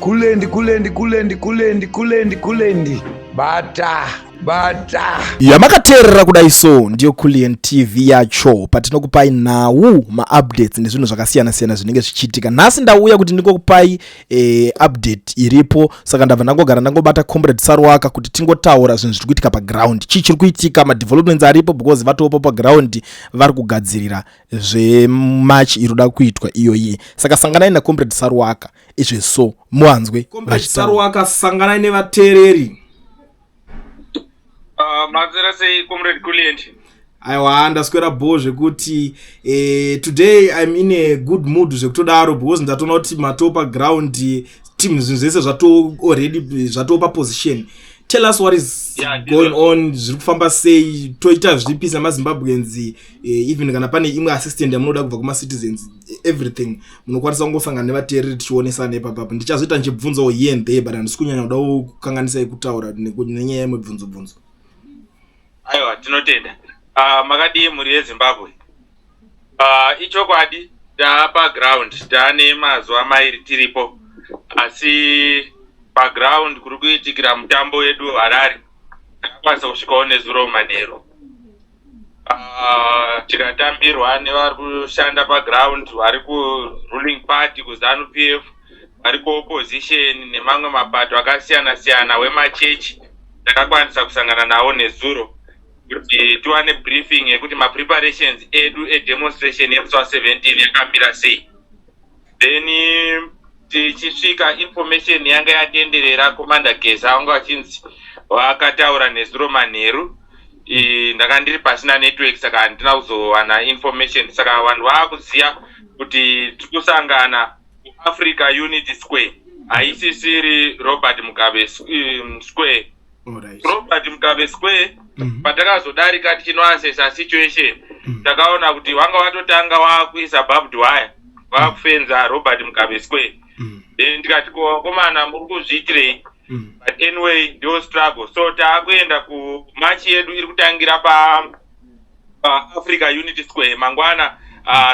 Kulendi, kulendi, kulendi, kulendi, kulendi, kulendi, bata bata. Yamakateerera kudai so ndiyo Kulliant TV yacho, patinokupai nhau, maupdates nezvinhu zvakasiyana-siyana zvinenge zvichiitika. Nhasi ndauya kuti ndingokupai update iripo, saka ndabva ndangogara ndangobata Comrade Saruwaka kuti tingotaura zvinhu zviri kuitika paground, chii chiri kuitika, madevelopments aripo, because vatopo paground vari kugadzirira zvemarch iri kuda kuitwa iyoyi. Saka sanganai naComrade Saruwaka izveso muwanzwe. Comrade Saruwaka, sanganai nevateereri. Mazera sei, Comrade Kulliant? Aiwa, ndaswera bho zvekuti today I'm in a good mood zvekutodaro, because ndatoona kuti matopa ground team, zvinhu zvese zvato already zvatopa position. Tell us what is going on, zviri kufamba sei, toita zvipi semaZimbabweans? Even kana pane imwe assistant yamunoda kubva kumacitizens, everything, munokwanisa kungosangana nevateereri tichionesana ipapapo. Ndichazoita ndichibvunzawo here and there, but handisi kunyanya kuda kukanganisai kutaura nenyaya yemibvunzo bvunzo. Aiwa, tinotenda. Makadii mhuri yeZimbabwe? Ichokwadi, taa paground, taane mazuva 2 tiripo, asi paground kuri kuitikira mutambo wedu Harare takakwanisa kusvikawo nezuro manheru. Tikatambirwa nevari kushanda paground, vari kuruling party, kuZANU PF, vari kuopposition nemamwe mapato akasiyana siyana, wemachechi. Takakwanisa kusangana navo nezuro kuti tiwane briefing yekuti mapreparations edu edemonstration yemusi wa17 yakamira sei. Then tichisvika, information yanga yatenderera, Commander Geza vanga vachinzi vakataura nezuro manheru. Ndanga ndiri pasina network, saka handina kuzowana information. Saka vanhu vaakuziva kuti tiri kusangana kuAfrica Unity Square, haisisiri Robert Mugabe Square. Robert Mugabe Square, patakazodarika tichinoasesa situation, takaona kuti vanga vatotanga vakuisa barbed wire, vakufenza Robert Mugabe Square. Then tikati, "Ko vakomana, muri kuzviitirei?" But anyway, ndio struggle. So taakuenda kumarch yedu iri kutangira paAfrica Unity Square mangwana,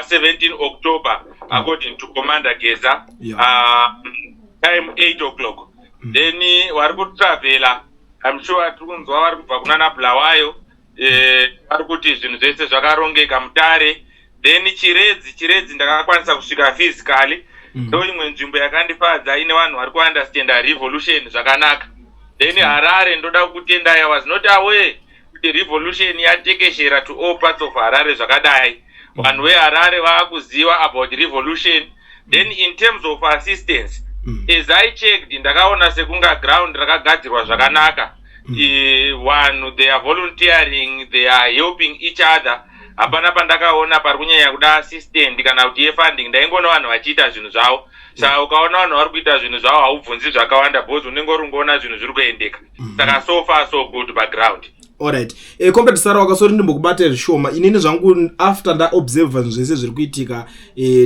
17 October, according to Commander Geza, time 8 o'clock. Then vari kutravela, I'm sure tiri kunzwa vari kubva kunana Bulawayo, vari kuti zvinhu zvese zvakarongeka Mutare. Then Chiredzi, Chiredzi ndakakwanisa kusvika physically. Ndo imwe nzvimbo yakandifadza, ine vanhu vari kuunderstanda revolution zvakanaka. Then Harare, ndoda kutendai, I was not aware kuti revolution yatekeshera to all parts of Harare zvakadai. Vanhu veHarare vaakuziva about revolution. Then in terms of assistance, as I checked, ndakaona sekunga ground rakagadzirwa zvakanaka. Vanhu, they are volunteering, they are helping each other. Hapana pandakaona pari kunyanya kuda assistant kana kuti yefunding. Ndaingoona vanhu vachiita zvinhu zvavo. Saka ukaona vanhu vari kuita zvinhu zvavo, haubvunzi zvakawanda, because unenge uri kungoona zvinhu zviri kuendeka. Saka so far so good background. Alright, Comrade Saruwaka, sorry, ndimbokubata zvishoma. Inini zvangu, after ndaobserva zvinhu zvese zviri kuitika,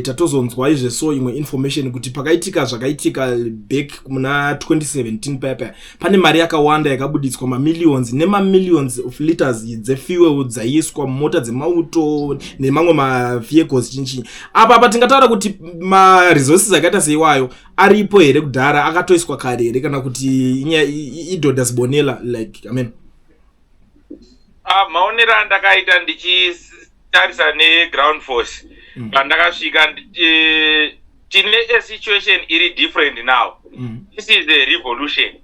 tatozonzwa izveso imwe information kuti pakaitika zvakaitika back muna 2017 paya pane mari yakawanda yakabuditswa, mamillions nemamillions of liters dzefuel dzaiiswa mumota dzemauto nemamwe mavehicles, chinchinyi. Apa tingataura kuti maresources akaita seiwayo aripo here kudhara, akatoiswa kare here, kana kuti idhodha sibonela, like, I mean? Ah, maonero andakaita ndichitarisa neground force pandakasvika, tine a situation iri different now. This is a revolution.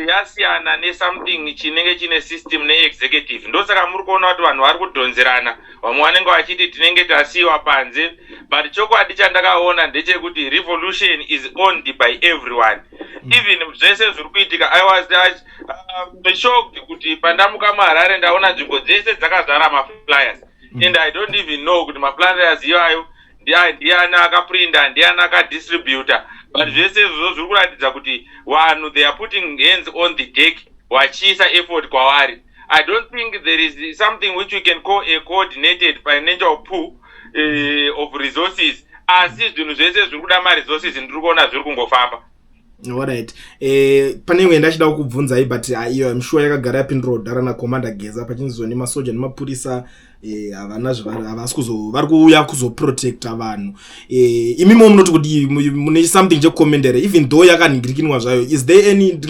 Yasiyana nesomething chinenge chine system neexecutive. Ndosaka muri kuona kuti vanhu vari kudhonzerana, vamwe vanenge vachiti tinenge tasiyiwa panze, but chokwadi chandakaona ndechekuti revolution is owned by everyone. Even zvese zviri kuitika, I was shocked kuti pandamuka muHarare ndaona nzvimbo dzese dzakazara maflyers, and I don't even know kuti maflyers iwayo ndiani akaprinda, ndiani akadistributa, but zvese izvozvo zviri kuratidza kuti vanhu, they are putting hands on the deck, vachiisa effort kwavari. I don't think there is something which we can call a coordinated financial pool of resources, asi zvinhu zvese zviri kuda maresources ndiri kuona zviri kungofamba. Alright, pane imwe ndachida kukubvunzai, but iyo I'm sure yakagara yapindurwa kudhara naCommander Geza, pachinzwa nemasoja nemapurisa. Havana havasi kuzo vari kuuya kuzoprotecta vanhu. Imimo munoti kuti mune something chekukomendera, even though yakanhingirikinwa zvayo? Is there any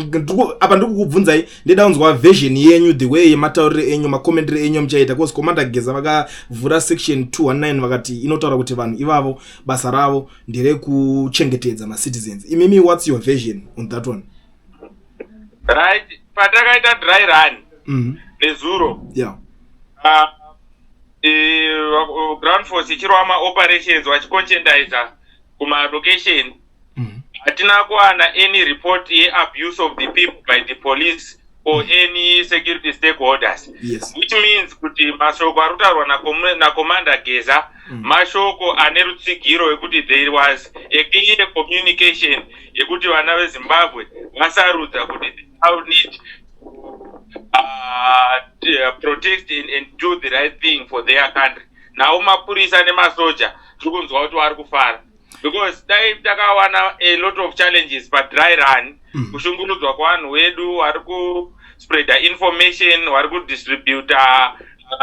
apa ndiri kukubvunzai, ndida kunzwa version yenyu, the way yematauriro enyu, makomendero enyu amuchaita, because Commander Geza vakavhura section 219, vakati inotaura kuti vanhu ivavo basa ravo nderekuchengetedza macitizens. Imimi, what's your version on that one? Right, patakaita dry run nezuro, ground force ichirova maoperations, vachiconcentraisa kumalocation, hatina kuwana any report yeabuse of the people by the police or any security stakeholders, which means kuti mashoko ari kutaurwa naCommander Geza mashoko ane rutsigiro wekuti there was a clear communication yekuti vana veZimbabwe vasarudza kuti they now need protect and do the right thing for their country. Nawo mapurisa nemasoja tiri kunzwa kuti vari kufara, because dai takawana a lot of challenges padry run, kushungurudzwa kwevanhu vedu vari kuspreada information, vari kudistributa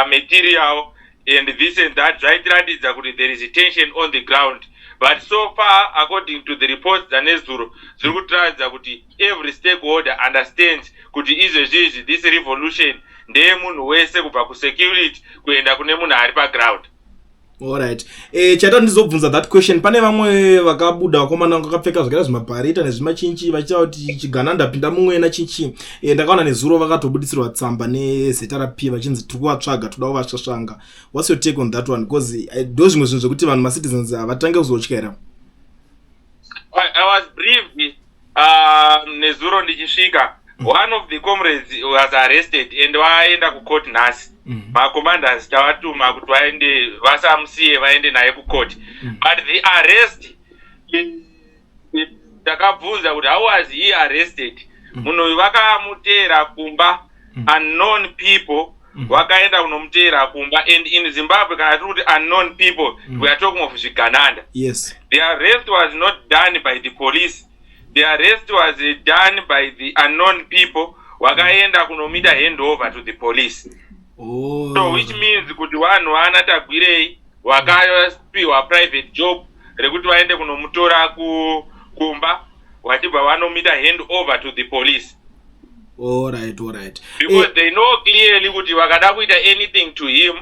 material and this and that, zvaitiratidza kuti there is a tension on the ground. But so far, according to the reports dzanezuro, zviri kutiratidza kuti every stakeholder understands kuti izvezvizvi this revolution ndeyemunhu wese, kubva kusecurity kuenda kune munhu ari paground. Alright, chaita ndizobvunza that question, pane vamwe vakabuda, vakomana vakapfeka zvakaita zvimabharita nezvimachinchi, vachitaura kuti chigananda pinda mumwena chinchi. Ndakaona nezuro vakatobudisirwa tsamba neZRP vachinzi tiri kuvatsvaga, toda kuvasvasvanga. What's your take on that one? Because ndo zvimwe zvinhu zvekuti vanhu, macitizens, havatange kuzotyaira. I was briefed nezuro ndichisvika, one of the comrades was arrested and vaenda kucourt nhasi. Macommanders tavatuma kuti vaende, vasamusiye, vaende naye kucourt. But the arrest, takabvunza kuti how was he arrested? Munhu uyu vakamuteera kumba, unknown people vakaenda kunomuteera kumba. And in Zimbabwe, kana tiri kuti unknown people, we are talking of zvigananda. The arrest was not done by the police. The arrest was done by the unknown people vakaenda kunomuita hand over to the police. So which means kuti vanhu vana Tagwirei vakapiwa private job rekuti vaende kunomutora kumba, vachibva vanomuita hand over to the police, because they know clearly kuti vakada kuita anything to him,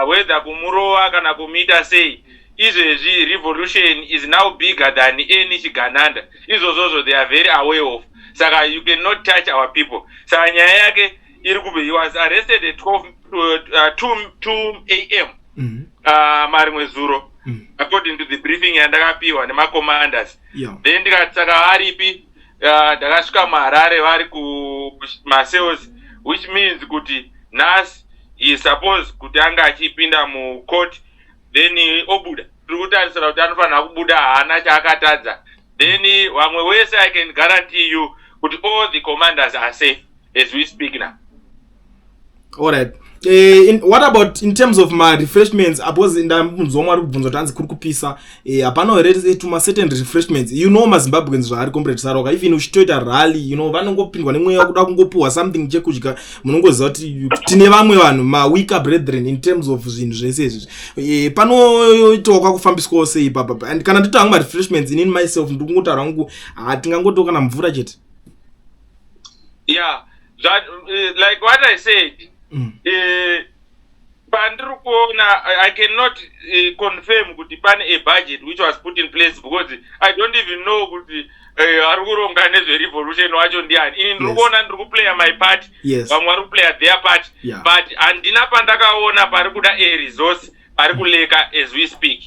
whether kumurova kana kumuita sei, izvezvi revolution is now bigger than any chigananda. Izvozvozvo they are very aware of. Saka you cannot touch our people. Saka nyaya yake iri kube, he was arrested at 12, 2 a.m. Marimwe zuro, according to the briefing yandakapiwa nemacommanders. Then ndikati saka varipi? Ndakasvika muHarare, vari kumacells, which means kuti nhasi he is supposed kuti anga achipinda mucourt, then obuda. Tiri kutarisira kuti anofanira kubuda, haana chaakatadza. Then vamwe wese, I can guarantee you kuti all the commanders are safe as we speak now. Alright. What about in terms of my refreshments? Because ndambunzwa mwari kubvunza kuti hanzi kuri kupisa, hapana here tuma certain refreshments? You know maZimbabweans zvaari, Comrade Saroka, even uchitoita rally, vanongopindwa nemweya kuda kungopuhwa something chekudya. Munongoziva kuti tine vamwe vanhu, maweaker brethren, in terms of zvinhu zvese izvi. Panoitawo kwakufambiswawo sei ipapa? And kana ndito hangu marefreshments, inini myself ndiri kungotaura hangu, hatingangoto kana mvura chete. Yeah, that, like what I said, pandiri kuona, I cannot confirm kuti pane a budget which was put in place, because I don't even know kuti ari kuronga nezverevolution wacho ndiani. Ini ndiri kuona ndiri kuplaya my part, vamwe vari kuplaya their part, but handina pandakaona pari kuda a resource pari kuleka as we speak.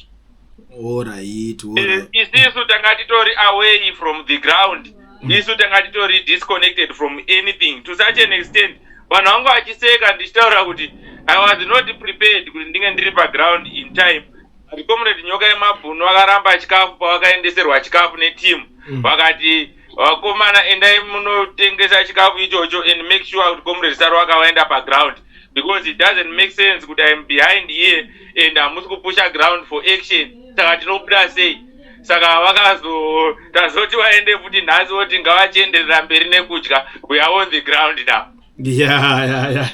Isisu tanga titori away from the ground. Isu tanga titori disconnected from anything to such an extent vanhu vangu vachiseka ndichitaura kuti I was not prepared kuti ndinge ndiri paground in time. But Comrade Nyoka yemabhunu vakaramba chikafu pavakaendeserwa chikafu neteam. Vakati, "Vakomana, endai munotengesa chikafu ichocho and make sure kuti Comrade Saro akavaenda paground, because it doesn't make sense kuti I'm behind here and hamusi kupusha ground for action. Saka tinobuda sei?" Saka vakazo tazoti vaende futi nhasi, voti ngavachienderera mberi nekudya. We are on the ground now. Yeah.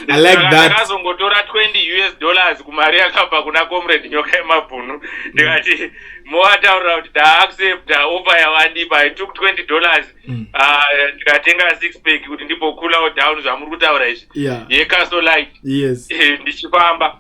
I like that. Ndakazongotora 20 US dollars kumari yakabva kuna Comrade Nyoka yemabhunu, ndikati movataurira kuti ndaaccepta offer yavandipa. I took $20, ndikatenga six pack kuti ndimbocoolawo down zvamuri kutaura izvi, yeCastle Lite, ndichifamba.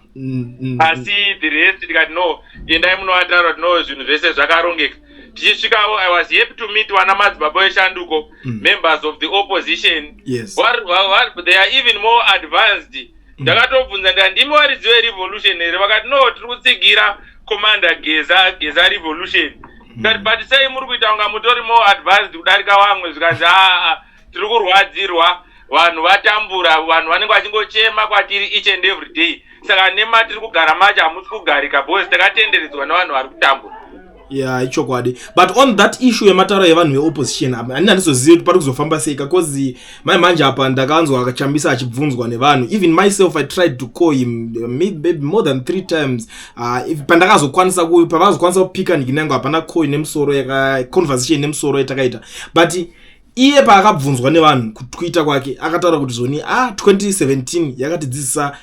Asi the rest ndikati no, endai munovataura kuti no, zvinhu zvese zvakarongeka. Tichisvikawo, I was happy to meet vana madzibaba eshanduko, members of the opposition. They are even more advanced. Ndakatobvunza ndika, "Ndimi varidzi verevolution here?" Vakati, "No, tiri kutsigira Commander Geza, Geza Revolution." Ndikati, "But sei muri kuita kunga mutori more advanced kudarika vamwe?" Zvikanzi, "Aa, tiri kurwadzirwa, vanhu vatambura, vanhu vanenge vachingochema kwatiri each and every day. Saka nematiri kugara macho hamusi kugarika because takatenderedzwa nevanhu vari kutambura." Yeah, ichokwadi. But on that issue yemataura yevanhu veopposition apa, handina, handizozivi kuti pari kuzofamba sei, because mai manje apa ndakanzwa akachambisa achibvunzwa nevanhu. Even myself, I tried to call him maybe more than three times. If pandakazokwanisa pavakazokwanisa kupika nikinango, hapana call nemusoro yaka conversation nemusoro yatakaita. But iye paakabvunzwa nevanhu kutwitter kwake, akataura kuti zvoni, 2017 yakatidzidzisa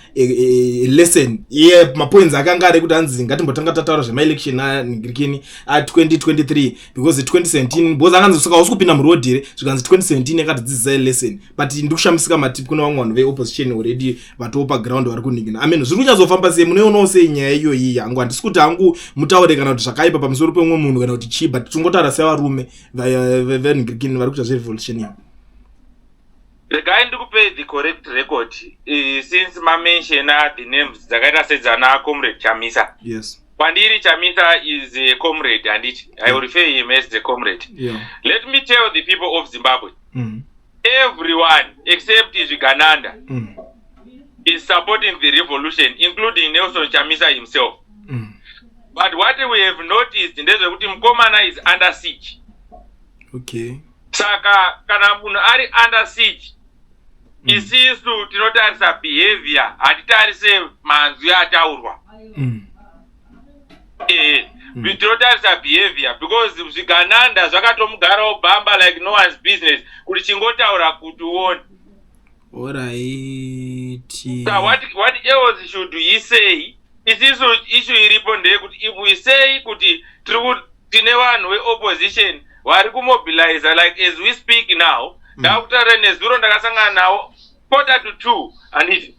lesson. Iye mapoints akanga ari ekuti hanzi ngatimbotanga tataura zvemaelection anhingirikini a2023, because 2017, because akanzi, "Saka hausi kupinda muroad here?" Zvikanzi, "2017 yakatidzidzisa lesson." But ndikushamisika matipi kune vamwe vanhu veopposition already vatopa ground vari kunhingina. Amen, zviri kunyazofamba sei? Munoionawo sei nyaya iyoyi? Hangu handisi kuti hangu mutaure kana kuti zvakaipa pamusoro pemumwe munhu kana kuti chii, but tingotaura sevarume venhingirikini vari kuita zverevolution iyo. Regai ndikupei the correct record, since mamentiona the names dzakaita sedzana Comrade Chamisa. Kwandiri Chamisa is a comrade, handiti? I will refer him as the comrade. Let me tell the people of Zimbabwe, everyone except Zvigananda is supporting the revolution, including Nelson Chamisa himself. But what we have noticed ndezvekuti mukomana is under siege. Saka kana munhu ari under siege, isisu tinotarisa behavior, hatitarise manzwi ataurwa. Tinotarisa behavior, because zvigananda zvakatomugarawo bhamba like no one's business, kuti chingotaura kuti uone. So what else should he say? Isisu issue iripo ndeyekuti if we say kuti tine vanhu veopposition vari kumobiliza, like as we speak now, ndakutaura nezuro ndakasangana navo 1:45, handiti?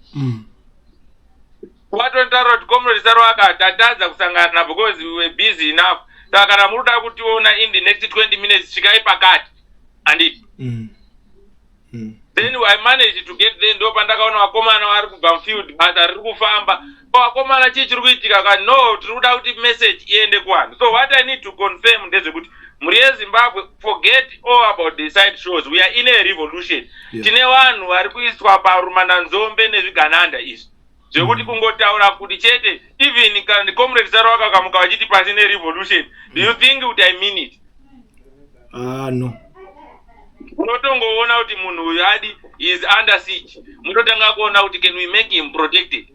Watontaura kuti Comrade Saruwaka, tatadza kusangana because we were busy enough. Saka kana muri kuda kutiona in the next 20 minutes, svikai pakati, handiti? Then I managed to get there, ndo pandakaona vakomana vari kubva mufield, basa riri kufamba. "Vakomana, chii chiri kuitika?" Ka no, tiri kuda kuti message iende kuvanhu. So what I need to confirm ndezvekuti mhuri yeZimbabwe, forget all about the side shows. We are in a revolution. Tine vanhu vari kuiswa parumananzombe nezvigananda izvi, zvekuti kungotaura kuti chete, even kana Comrade Saruwaka vakamuka vachiti pasi nerevolution, do you think kuti I mean it? Ah, no. Unotongoona kuti munhu uyu adi is under siege. Munotanga kuona kuti can we make him protected?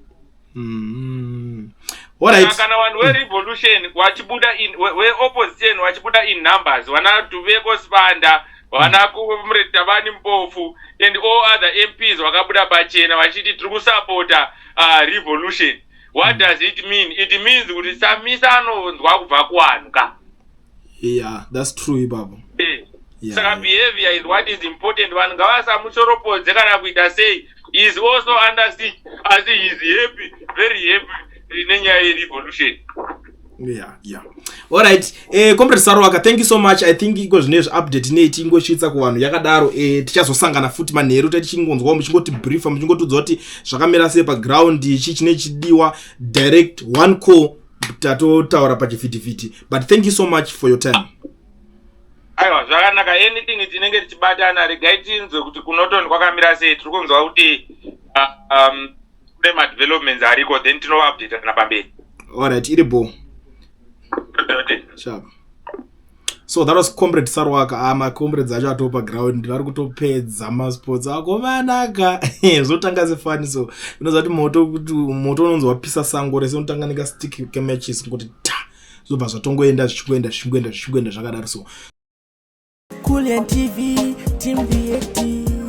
Alright. Kana vanhu verevolution vachibuda in veopposition vachibuda in numbers, vana Dubeko Sibanda, vana Comrade Thabani Mpofu and all other MPs vakabuda pachena vachiti tiri kusapota revolution, what does it mean? It means kuti Chamisa anonzwa kubva kuvanhu ka. Yeah, that's true ipapo. Saka behavior is what is important. Vanhu ngavasamushoropodze kana kuita sei. He is also under siege, asi he is happy, very happy nenyaya yerevolution. Yeah, alright. Comrade Saruwaka, thank you so much. I think iko zvinezvi update nei tingosvitsa kuvanhu yakadaro. Tichazosangana futi manheru, tatichingonzwawo muchingoti briefa, muchingotiudza kuti zvakamira sei paground, ichi chine chidiwa. Direct one call, tatotaura pachivhitivhiti. But thank you so much for your time. Aiwa, zvakanaka. Anything tinenge tichibatana. Regai tinzwe kuti kuNorton kwakamira sei. Tiri kunzwa kuti kune madevelopments ariko, then tinovaupdatana pamberi. Alright, iri bo. Sharp. So that was Comrade Saruwaka. Ah, macomrades acho atopa ground, vari kutopedza masports akomanaka. Zvotanga sefani, so unoziva kuti moto, kuti moto unonzi wapisa sango rese, unotanga nekastick kematches, ngoti ta, zvobva zvatongoenda, zvichingoenda, zvichingoenda, zvichingoenda zvakadaro so. Cool TV, Team VAT.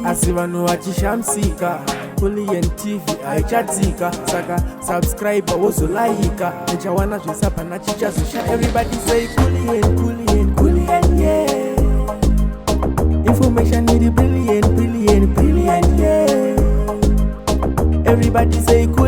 Asi vanhu vachishamisika, Kulliant TV haichatsika. Saka subscribe, wozolaika, uchawana zvese, hapana chichazosha. Everybody say Kulliant, Kulliant, Kulliant, yeah. Information iri brilliant, brilliant, brilliant, yeah. Everybody say Kulliant.